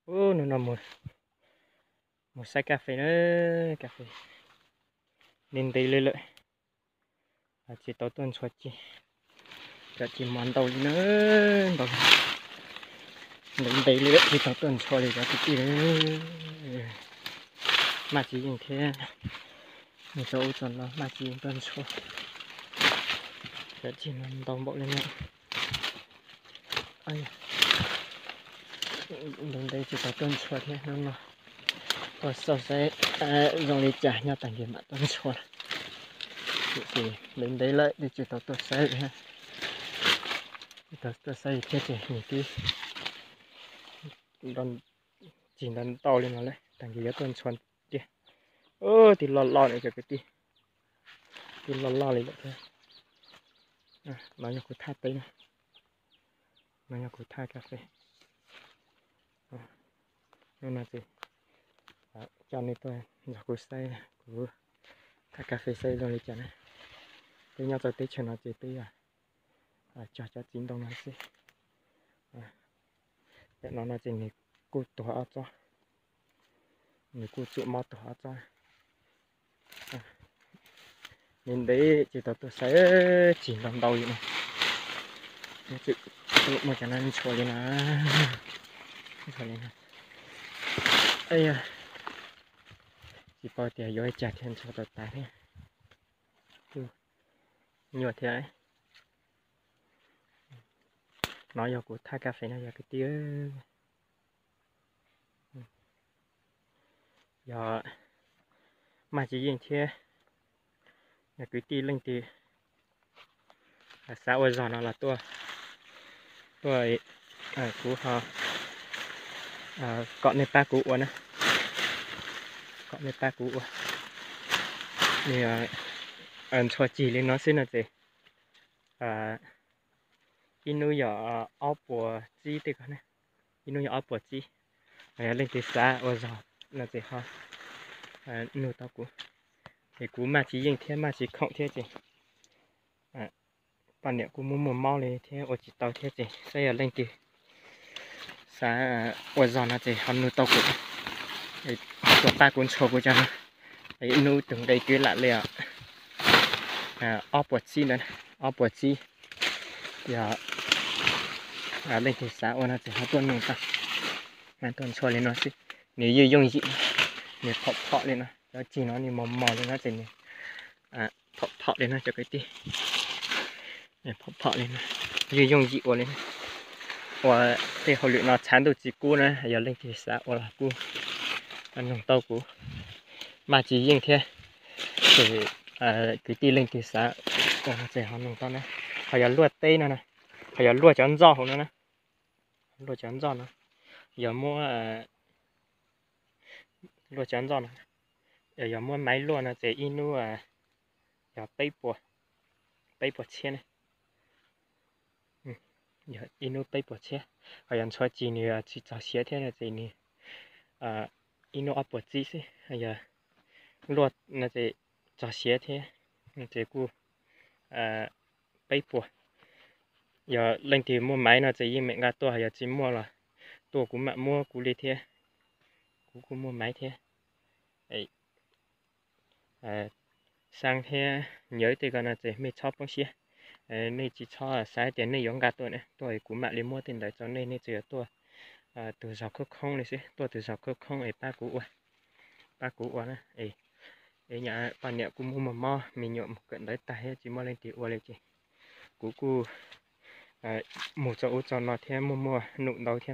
Hnub no mus saib kas fes na, kas fes ntev ntev li lawm, tsis tau tuaj ntxhua ci, cov ci mos ntau li na, ntau ntev ntev li lawm tsis tau tuaj ntxhua li cov kwv tij. Maj tsis yeej thiab, mus rau ub rau no maj tsis yeej tuaj ntxhua, cov ci no ntau npaum li no. Ntev ntev tsis tau tuaj ntxhua thiab, hnub no tuaj xauj saib zoo li cas nyob tag kis mam tuaj ntxhua. Tiam sis ntev ntev lawm twb tsis tau tuaj saib li, tsis tau tuaj saib li thiab ces nws twb tsis ntau ntau li no lawm, tag kis yuav tuaj ntxhua kiag. Twb loj loj li cov kwv tij, twb loj loj li lawm thiab. No yog kuv thaj teb na, no yog kuv thaj kas fes. Hnub no ces coj nej tuaj nrog kuv saib kuv thaj kas fes saib zoo li cas na. Peb nyob rau teb chaws no ces peb yog cog cov txiv ntoo no xwb. Tam no no ces nws kuj tuag ob tsob, nws kuj tsum mob tuag ob tsob. Ntev ntev tsis tau tuaj saib, tsis ntau ntau li no, muaj cov no ntxhua li no, ntxhua li no. Tsis paub tias yuav ua cas thiaj ntxhua tau tas thiab. Nyuaj thiab. No yog kuv thaj kas fes no yog kwv tij. Yog maj tsis yeej thiab, yog kwv tij leej twg xav ua zog no los tuaj, tuaj, kuv ho kom nej pab kuv ua na, kom nej pab kuv ua. Nws ntxhua cig li no xwb no ces ib hnub yog ob puas tsib tej ko, ib hnub yog ob puas tsib. Yog leej twg xav ua zog no ces ho nug tau kuv, es kuv maj tsis yeej thiab maj tsis khoom thiab ces poj niam kuj muaj muaj mob li thiab ua tsis tau thiab ces saib yog leej twg xav ua zog no ces ho nug tau kuv, ho tuaj pab kuv ntxhua kuv cov no. Ib hnub tus nqe kwv lam li os, ob puas tsib ntawd, ob puas tsib. Yog leej twg xav ua no ces ho tuaj nug tau, tuaj ntxhua li no xwb. Nws yeej yooj yim, nws phom phom li no, cov cig no nws mos mos li no ces nws phom phom li no cov kwv tij, phom phom li no, yeej yooj yim ua li no. Ua tej hauj lwm no tshav ntuj tsis kub na, yog leej twg xav ua los kuj nug tau kuv, maj tsis yeej thiab. Ces kwv tij leej twg xav ua no ces ho nug tau na. Ho yog luaj teb no na, ho yog luaj cov ntxoj hauv no na, luaj cov ntxoj no, yog muab, luaj cov ntxoj no, yog muab maiv luaj no ces ib hnub yog peb puas, peb puas txhiab ne. Yog ib hnub peb puas txhiab. Ho yog ntxhua cig nws tsis txog siav thiab no ces nws ib hnub ob puas tsib xwb. Yog luaj no ces txog siav thiab no ces kuj peb puas. Yog leej twg muaj maiv no ces yeej meem nqa tuaj, yog tsis muaj los tuaj kuv mam muab kuv li thiab. Kuv kuj muaj maiv thiab. Xab thiab nyawv tej ko no ces mej txhob poob siab, nej tsis txhob xav tias nej yuav nqa tuaj na, tuaj kuv mam li muab tej ntawd rau nej, nej tsuas yog tuaj tus zog khoob khoob li xwb, tuaj tus zog khoob khoob es pab kuv ua, pab kuv ua na. Es poj niam kuj muaj muaj mob, me nyuam mus kawm ntawv tag thiab tsis muaj leej twg ua li ces kuv kuj mus rau ub rau no thiab muaj muaj num ntau thiab.